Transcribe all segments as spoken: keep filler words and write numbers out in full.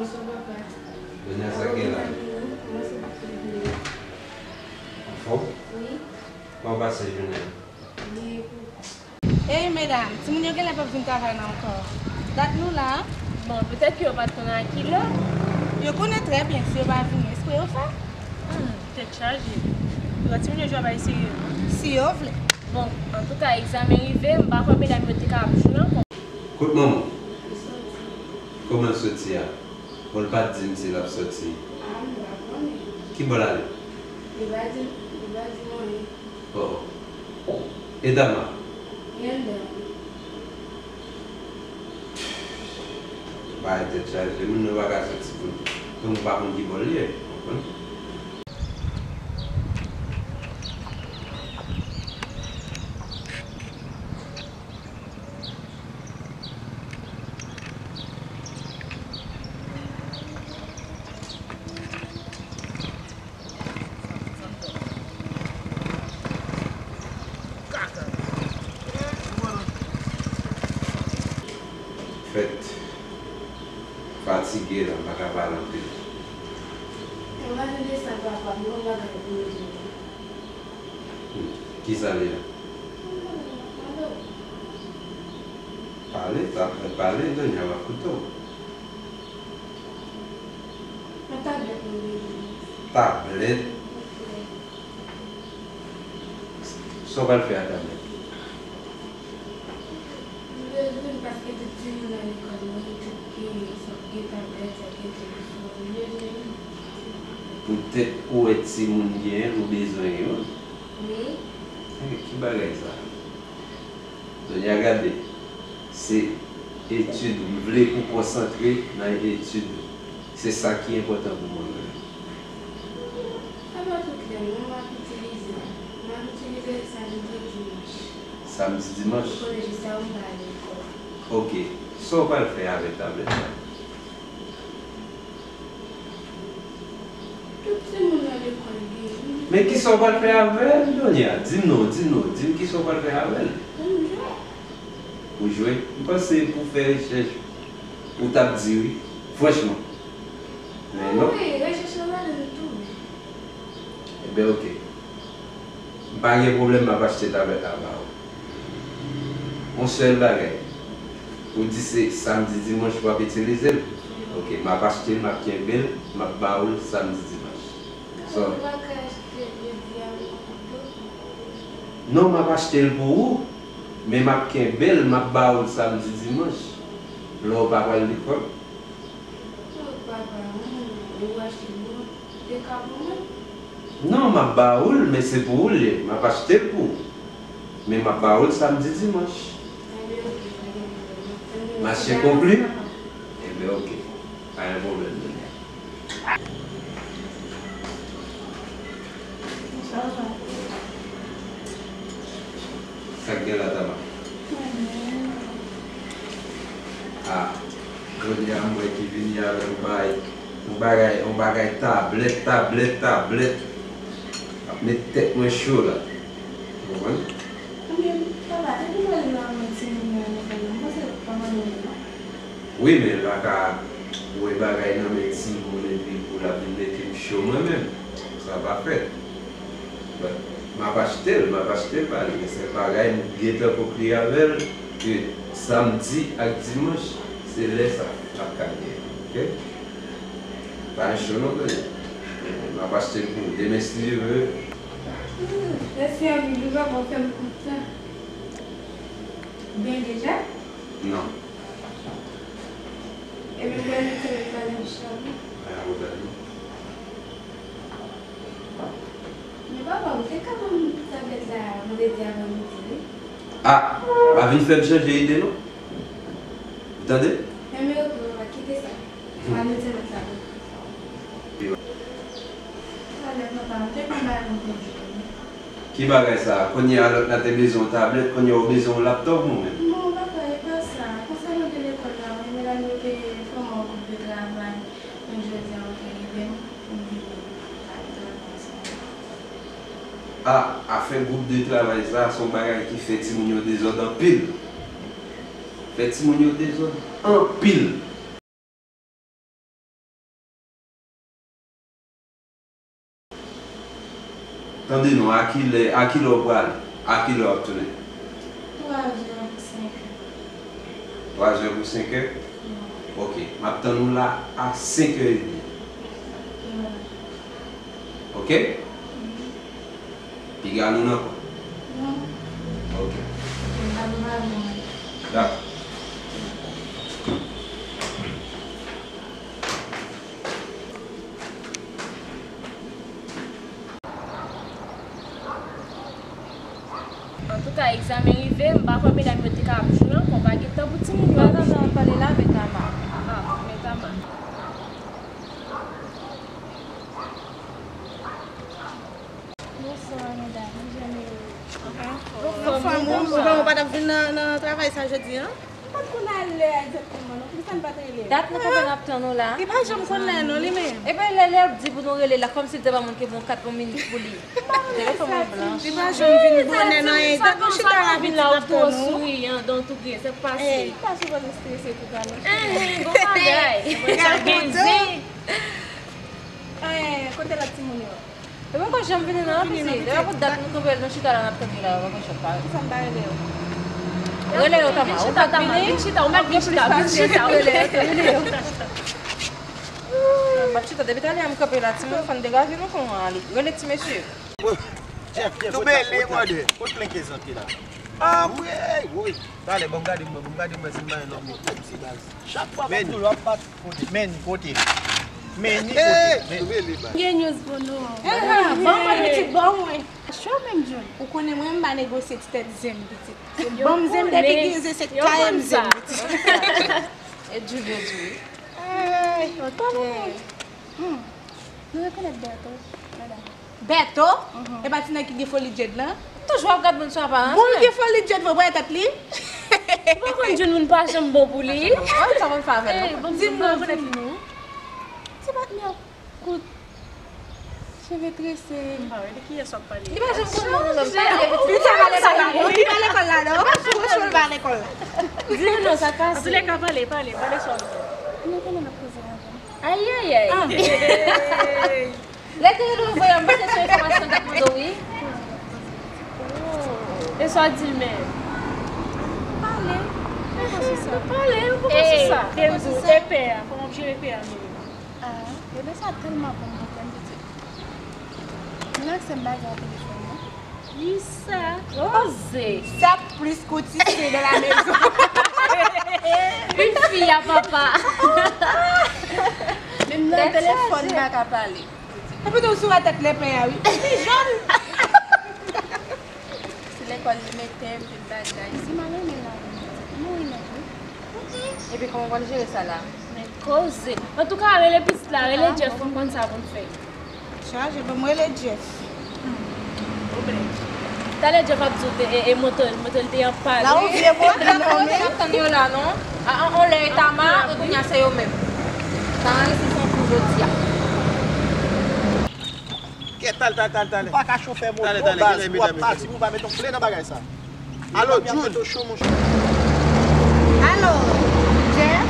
Donya, sa k gen la? Anfòm? Kòman w pase jounen an? Ey, medam, timoun yo genlè p ap vin travay la ankò. Dat nou la. Bon, petèt ke yo pa t konn a kilè. Yo konnen trè byen si yo pa vini, espre yo fè. Hmm, tèt chaje. Yo wè timoun yo jwe bay serye. Si yo vle. Bon, antouka, egzamen rive, m pa kwè medam yo te ka ap jwe ankò. Kot manman w? Kòman l soti a? Bon, l pa t di m si l ap soti. A, m pa konnen. Ki bò l ale? Li pa di, li pa di m anyen. Oh, oh. E Dama? Li anndan. Bagay tèt chaje. Moun nan pa ka soti pou, pou nou pa konn ki bò l ye. Konprann? Fèt fatige la, m pa ka pale anpil. Mwen pa tande sa papa, m gon bagay pou rezoud. Hmm. Kisa li ye? Pale, pale, Donya, m ap koute w. Yon tablèt mwen bezwen. Tablèt? Sa w pral fè a tablèt? M bezwen l paske tout timoun nan lekòl mwen, tout gen, sa gen tablèt, sa gen telefòn, m bezwen li. Poutèt ou wè timoun genyen l, ou bezwen youn? Wi. Eh, ki bagay sa? Donya, gade, se etid ou. M vle ou konsantre nan etid ou. Se sa ki enpòtan pou mwen menm. Sa pa twò klè non, m ap itilize l. M ap itilize l samdi, dimanch. Samdi, dimanch? Pou konnen jis sa m pa al lekòl. Ok. Sa w pral fè avèk tablèt la? Tout timoun nan lekòl gen. Men kisa w pral fè avè l, Donya? Di m non, di m non, di m kisa w pral fè avè l. Pou m jwe. Pou jwe? M panse pou fè rechèch, ou t ap di wi. Franchman. Men non. Wi, rechèch la vale m tou. Ebyen, ok. M pa gen pwoblèm, m ap achte tablèt la ba ou. Yon sèl bagay. Ou di se samdi, dimanch w ap itilize l? Ok, m ap achte l, m ap kenbe l, m ap ba ou l samdi, dimanch. So, ou pa ka achte l jodi a menm tou? Non, m ap achte l pou ou, men m ap kenbe l, m ap ba ou l samdi, dimanch. Lè w pa pral lekòl. Oh, papa, hmm, ou achte l non? Ou te ka ban mwen? Non, m ap ba ou l, men se pou ou l ye. M ap achte l pou ou. Men m ap ba ou l samdi, dimanch. Ebyen, ok, pa gen pwoblèm. Mache konkli? Ebyen, ok. Pa gen pwoblèm, Donya. Sa k gen la, Tama? Ah, jodi a m wè ki vini avèk yon bagay, yon bagay, yon bagay tablèt, tablèt, tablèt. Ap met tèt mwen cho la. Ou konprann? Ebyen, papa, te gen pwoblèm nan men timoun yo lekòl la, m panse pa mande w non. Wi, men l pa ka wè bagay nan men timoun epi pou l ap vin mete m cho mwen menm. Sa pa fèt. But, m ap achte l, m ap achte l ba li, men se bagay m gentan konkli avè l ke samdi ak dimanch, se lè sa l ap ka genyen, oke? Pa gen cho non, tande. M ap achte l pou ou demen si Dye vle. Hmm, mèsi anpil wi papa, ou fè m kontan. Ou gen deja? Non. Ebyen, mwen menm se mwen k pale m chak jou. Pa gen pwoblèm non. Men papa, ou te ka ban m tablèt la vandredi avan midi wi. Ah, pa vin fè m chanje ide non. Ou tande? Enben ok papa, kite sa. Talè papa, m te konn ba nou konn jwe. Ki bagay sa? Kounye a lòt la te bezwen yon tablèt, kounye a ou bezwen yon laptòp ou menm? Non papa, e pa sa. Konsènan de lekòl la, wi, medam yo te fè mwen yon gwoup de travay. Men jodi a, ou te ede m pou m vini al travay ansanm. A, afè gwoup de travay sa, se yon bagay ki fè timoun yo dezòd anpil. Fè timoun yo dezòd anpil. Tande non, a kilè, a kilè w prale? A kilè w ap tounen? Twa zè pou senk è. Twa zè pou senk è? Wi. Ok, m ap tann ou la a senk è edmi. Wi. Ok? Wi. Piga loun ankò? Non. Ok. Ok, m pa gen lajan. Dakò. Antouka, egzamen rive, m pa kwè medam yo te ka ap jwe ankò, pa gen tan pou timoun yo ap jwe. Tama ap pale la, men Tama. Ah, men Tama. Bonswa, medam. Anfòm, ou, ou pa t ap vin nan, nan travay sa jodi a? M pa t konn a lè egzakteman non, poukisa n pa t rele? Dat nou konprann ap tann ou la. Li pa janm konn lè non, li menm. Epi lè, lè l ap di pou nou rele la, kòmsi l te ba moun ki pou yon kat pou minit pou li. Telefòn mwen blanch. Li pa janm vin bonè nan anyen. Dat nou chita la vin la, ou twò souriyan, donk ou gen, sa k pase. Li pa souvan nou strese tou, pa non. Enhen, bon bagay. Sa poze. Enhen, kote lòt timoun yo? Yo poko janm vini nan, piti. Depi pou dat nou kanpe, nou chita la, n ap tann yo la, yo poko janm pare. Kisa m pa rele yo? Rele yo, Tama. Ou pa t vini? Vin chita, ou mèt vin chita, vin chita, rele yo, rele yo. M ap chita, depi talè a m kanpe la, timoun, fò n degaje nou pou nou ale. Rele ti mesye. Jeff, Jeff, nou mele, brother. Kot klenkezant ki la? Ah, wi, wi. Talè, ban m gade, ban m gade, mwen, si m pa yon nonm yo kòmsi baz. Chak fwa m ap di w, w ap bat. Men, kote? Men, ni kote? Men. Gen news pou nou. Ah, bon, mwen pitit, bon, mwen. Cho menm, John. Ou konnen mwen, m pa negosye ti tèt zen, pitit. Se ban m zen depi gen zen, se kay m zen, pitit. E di, e di. Ay, ok. Hmm. Nou rekonèt Bertho, medam? Bèto? Mhm. E pa ti nèg ki gen foli djed lan? Toujou ap gad moun sou aparans. Bon, l gen foli djed vre, w wè tèt li? Ou pa konn di moun pa janm bon pou li. Sa konn fè avè l, non? Di m non, di m non. Ti patnè kout, cheve trese. M pa wè de kiyès w ap pale. Li pa janm konn moun, non. Li pa lekòl la, non. Li pa lekòl la, non. Franchman, li pa lekòl la. Di m non, sa k pase. Antoulèka, pale, pale, pale sa w ap di. Nou konnen n ap koze avè l. Ayayay. Lè te rele w voye a, m panse se yon enfòmasyon l t ap mande w, wi. E sa w di l menm? Pale. Poko sou sa. Pale, ou poko sou sa. Ey, Denzou, e pè a, kòman w ap jere pè a menm? Ah, ebyen sa tèlman bon pou kè m, pitit. Mwen ak sè m bagay a telefòn nan. Kisa? Koze. Sa plis koutise de la maison. Une fille à papa. Menm nan telefòn m pa ka pale. Epi tou sou tèt lepè a, wi. Li jòn. Se lekòl li mete m, tout bagay. Si m al renmen l la, m renmen l, wi. Epi kòman w pral jere sa la? Men koze. Antouka, rele pitit la, rele Jeff pou n konn sa pou n fè. Chaje, ban m rele Jeff. Talè Jeff ap di w te, e, e moto, moto l te an pann. La ou vye mwen, la non, men. N ap tann yo la, non. A, an, anlè e Tama, e kounye a se yo menm. Tama resi san kou jodi a. Kèt, talè, talè, talè, talè. Ou pa ka chofè moto, baz, pou w ap pati, pou w pa mete yon fle nan bagay sa. Alo, Jun. Alo, Jeff.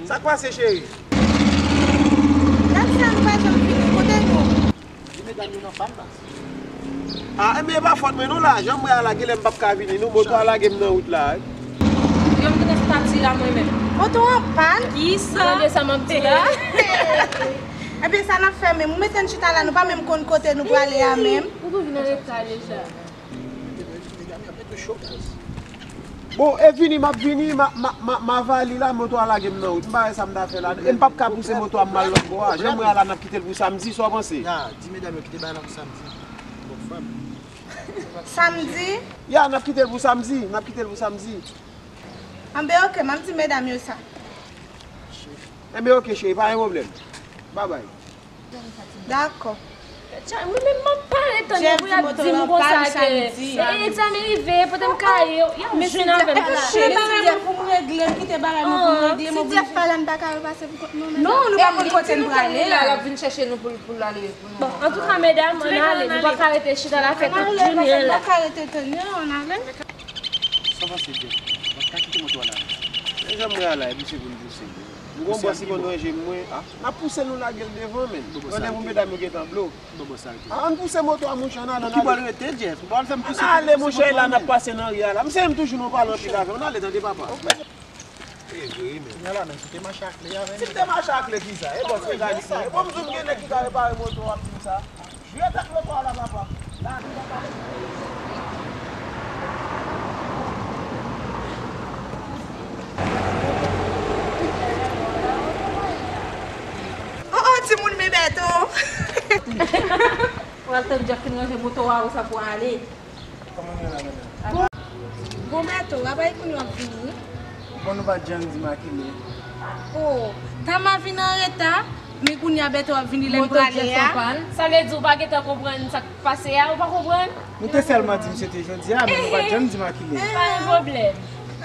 Sa k pase, cheri? Dat sa nou pa janm vini, kote nou? Di medam yo nan pann la. Ah, enben, e pa fòt mwen non la. Jan m wè a la, genlè m p ap ka vini non. Moto a lage m nan wout la, wi. Yo, m te nan stati la, mwen menm. Moto an pann? Kisa? Tande sa m ap di la? Ebyen, sa n ap fè menm? Ou mete n chita la, nou pa menm konn kote nou prale a menm. Ou tou vin an reta deja. Bon, e vini, m ap vini, m a, m a, m a, m a vali la, moto a lage m nan wout. M pa wè sa m ta fè la. E m p ap ka pouse moto a m al lòt bò a. Jan m wè a la, n ap kite l pou samdi, sa w panse? Ya, di medam yo kite bagay la pou samdi. Bon, frè m. Samdi? Ya, n ap kite l pou samdi, n ap kite l pou samdi. Anben, ok, m ap di medam yo sa. Enben, ok, cheri, pa gen pwoblèm. Babay. Dakò. Tcha, mwen menm m ap pale tann yo pou y ap di m konsa ke, e, egzamen rive, pote m kaye yo, y ap jwenn avè m konsa. Kite bagay mwen pou m regle, kite bagay mwen pou m regle, mwen pou m... Ti Jeff pa la, m pa ka repase pou kont mwen menm. Non, nou pa konn kote n prale la. L ap vin chèche nou pou, pou l ale pou nou. Bon, antouka, medam, ann ale, nou pa ka rete chita la fè tout jounen an la. Nou pa ka rete tann yo, ann ale. Sa pase, Jeff? Mwen ka kite moto a la. E jan m wè a la, epi se pou n pouse. M gon bòs ki konn ranje m, mwen. Ah, n ap pouse nou lage l devan, men. Randevou medam yo gentan bloke. Ah, ann pouse moto a, monchè, ann ale, ann ale. Ki bò l rete, Jeff? Ou pa fè m pouse. Ann ale, monchè, la n ap pase nan ri a la. M se m toujou nou pale anpil avè w. Ann ale, tande, papa. E vre, men. Kounye a la, men, si te mache ak kle a, men. Si m te mache ak kle, kisa? E bòs mekanik la. E bon, m di w, m gen nèg ki ka repare moto w ap di m sa. Jwe tèt moto a la, papa. La, li pa pale. Oh, oh, timoun, men Bèto. Pral tann Jeff fin ranje moto a, ou sa pou ale. Kòman nou ye la, medam? Bon, Bèto, apa e kounye w ap vini? Bon, nou pa t janm di m a kilè. Oh, Tama vin an reta, men kounye a Bèto ap vini lè m prale a. Sa vle di ou pa gentan konprann sa k pase a, ou pa konprann? Nou te sèlman di m se te jodi a, men nou pa t janm di m a kilè. Pa gen pwoblèm.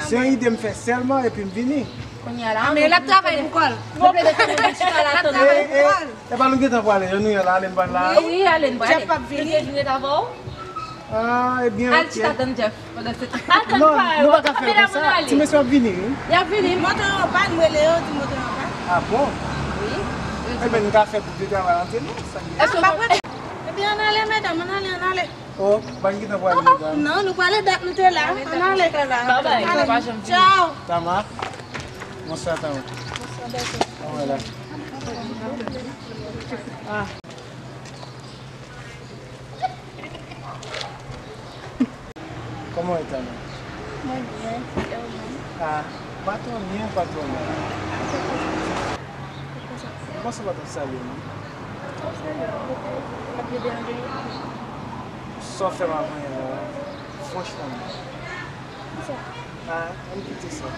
Se yon ide m fè sèlman, epi m vini. Kounye a la, men l ap travay pou kò l. Yo plede tann nou chita la tann. E, e, e pa nou gentan pwale, jan nou ye la, ale n pral la. Wi, wi, ale n pral. Jeff p ap vini? Li te vin ret avè w? Ah, ebyen, ok. Al chita tann Jeff pandan se tan. Al tann pa yo. Non, nou pa ka fè l konsa. Ti mesye ap vini, wi. Y ap vini. Moto yo an pàn, m rele yo, di moto yo an pàn. Ah bon? Wi. Ebyen, n ka fè gwoup de travay ant nou, sa gen. Èske w p ap rete? Ebyen, ann ale, medam, ann ale, ann ale. Oh, pa n gentan pwale, medam. Non, nou pwale dat nou te la. Ann ale. Babay, pa janm vini. Tchaw. Tama. Bonswa, Tama. Bonswa, Bèto. Kòman w ye la? Ah. Kòman w ye, Tama? Mwen byen, e ou menm? Ah, pa twò byen, pa twò mal. Ou panse w pa t ap salye m? M ap salye w, m ap vle deranje w. Sa w fè m avanyè la, franchman. Kisa? Ah, ann kite sa.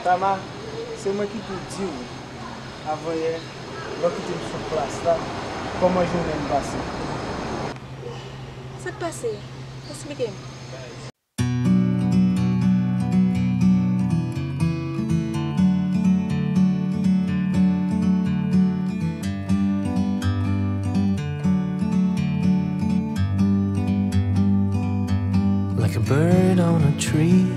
Tama, se mwen ki pou di w, avanyè, lè w kite m sou plas la, kòman jounen m pase. Sa k pase? Esplike m. Like a bird on a tree.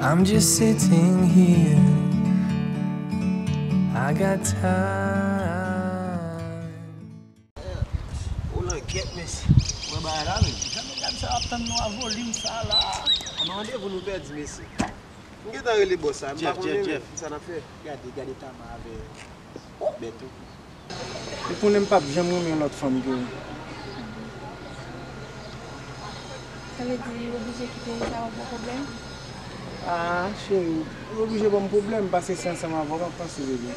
I'm just sitting here. I got time. O langyèt, mesye. Mwen bagay la, men. Jan medam sa ap tann nou a volim sa la. Nan randevou nou pèdi, mesye. M gentan rele bòs la, m pa konnen menm kisa n ap fè. Gade, gade Tama avè Bèto. Ou konnen m p ap janm renmen yon lòt fanm ke ou. Sa vle di ou oblije kite sa w ap ba w pwoblèm? Ah, cheri, ou oblije ban m pwoblèm, paske se ansanm avè w m ap panse, bebe.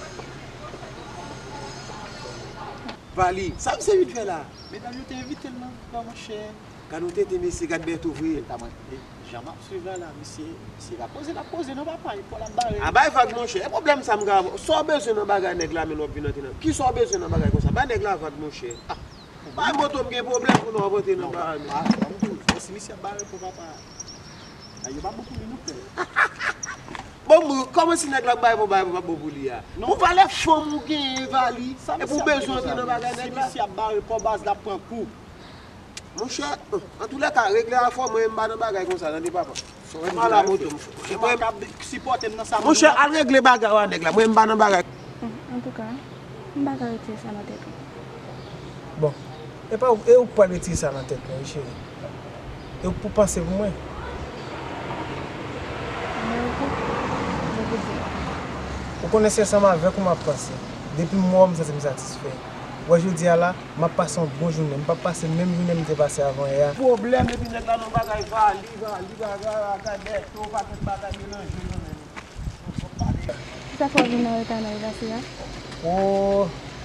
Vali, sa misye vin fè la? Medam yo te envite l nan bar, monchè. Gad yon tenten, mesye, gad Bèto vre. Jan m ap swiv la, la, misye, misye pa poze, l ap poze non, papa, epòl ap bare. A bay vag, monchè. E pwoblèm sa m ka avè w? Sa w bezwen nan bagay nèg la, men w ap vin antre nan. Kisa w bezwen nan bagay konsa? Bay nèg la vag, monchè. Ah. Bay moto m gen pwoblèm pou nou ap antre nan bagay, men. Ah, sa m di w. Bon, si misye ap bare pou papa, a, yo pa bon pou li non, frè. Bon, m, kòman si nèg la ap bare pou bagay pou pa bon pou li a? Ou valè fanm ou genyen, Vali, epi w bezwen antre nan bagay nèg la? Si misye ap bare pou baz, l ap pran kou. Monchè, antoulèka, regle afè w, mwen m pa nan bagay konsa, tande papa. Mwen pa la moto m. Ou pa ka sipòte m nan sa m di w la. Monchè, al regle bagay w a nèg la, mwen m pa nan bagay. Antouka, m pa ka retire sa nan tèt mwen. Bon, e pa ou, e ou k pral retire sa nan tèt mwen, wi, cheri. E ou k pou panse pou mwen. Mwen, mwen pou di. Ou konnen se ansanm avèk ou m ap panse. Depi m wè w, m santi m satisfè. Ou wè jodi a la, m ap pase yon bon jounen. M p ap pase menm jounen m te pase avanyè a. Pwoblèm epi nèg la nan bagay vali, vali, bagay, bagay, bèto, pakèt bagay melanje nan men nou. Kisa fè w vin an reta nan revase a? O,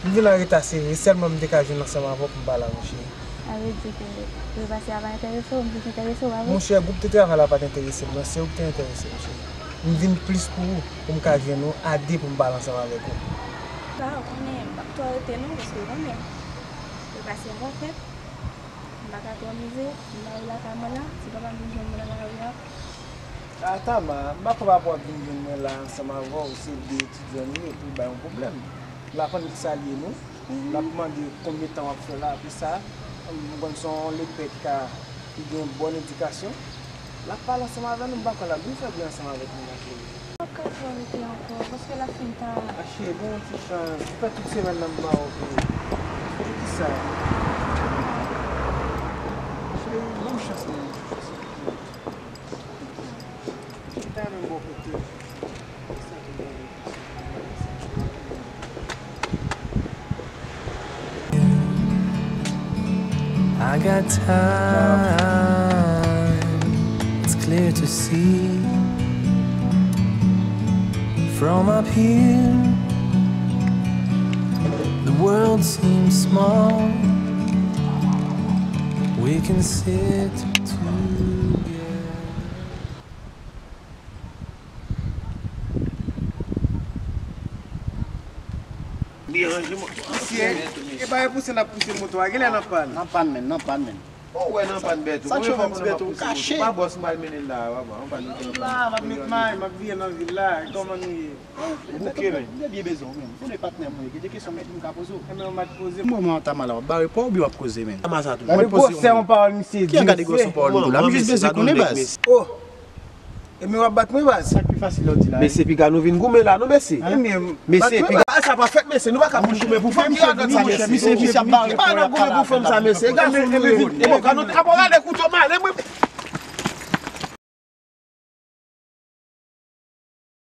m vin an reta se vre, sèlman m te ka jwenn ansanm avè w pou m pale avè w, cheri. Sa vle di ke revase a pa enterese w, m plis enterese w avè w? Monchè, gwoup de travay la pa t enterese m, non, se ou ki te enterese m, cheri. M vin plis pou ou, pou m ka jwenn ou, a de pou m pale ansanm avèk ou. Sa, ou konnen, m p ap twò rete non, paske ou konnen, revase a pa fèt. M pa ka twò mize, m lari lakay mwen la, si papa m vin jwenn mwen nan lari a. A, Tama, m pa kwè papa w ap vin jwenn mwen la ansanm avè w, se de etidyan nou ye pou l bay yon pwoblèm. L ap annik salye nou, l ap mande konbyen tan w ap fè la, apre sa, m konn se yon lepè ki ka, ki gen bòn edikasyon. L ap pale ansanm avè nou, m pa kwè l ap vin fè bri ansanm avèk nou la, cheri. Ka fè w rete ankò, paske la fin ta. A cheri, bon, yon ti chans. Ou fè tout semèn nan m ba w pou. Poukisa? Cheri, ban m chans mwen. Cheri, ta renmen m bò kote. I got time, it's clear to see. From up here, the world seems small. We can sit together. Misye, e pa repouse n ap pouse moto a, genlè nan pàn. Nan pàn, men, nan pàn, men. Ou wè nan pàn Bèto. Sa k chove m ti Bèto, ou kache. Pa bòs m al mennen l la, papa. M la, m ap met may, m ap vire nan vil la, kòman nou ye? Ou bouke, men. M te byen bezwen w, men. Ou konnen patnè mwen, gen de kesyon m ka poze w. Enben, ou mèt poze m. Mwen, mwen ta mal, w ap bare pa w oubyen w ap koze, men? Kama sa tou? Gade gwosè yon pawòl misye di, misye. Gade gwosè pawòl m tou la, m jis bezwen konnen baz. Oh! Ebyen w ap bat mwen baz. Sa k pi fasil lè w di la. Mesye piga nou vin goumen la non mesye. Mesye piga. Sa pa fèt mesye, nou pa ka vin goumen pou fanm ki radòt sa mesye. Mesye, misye ap bare. Pa nan goumen pou fanm sa mesye. Gade nou ye. Ebyen gade kouto mal.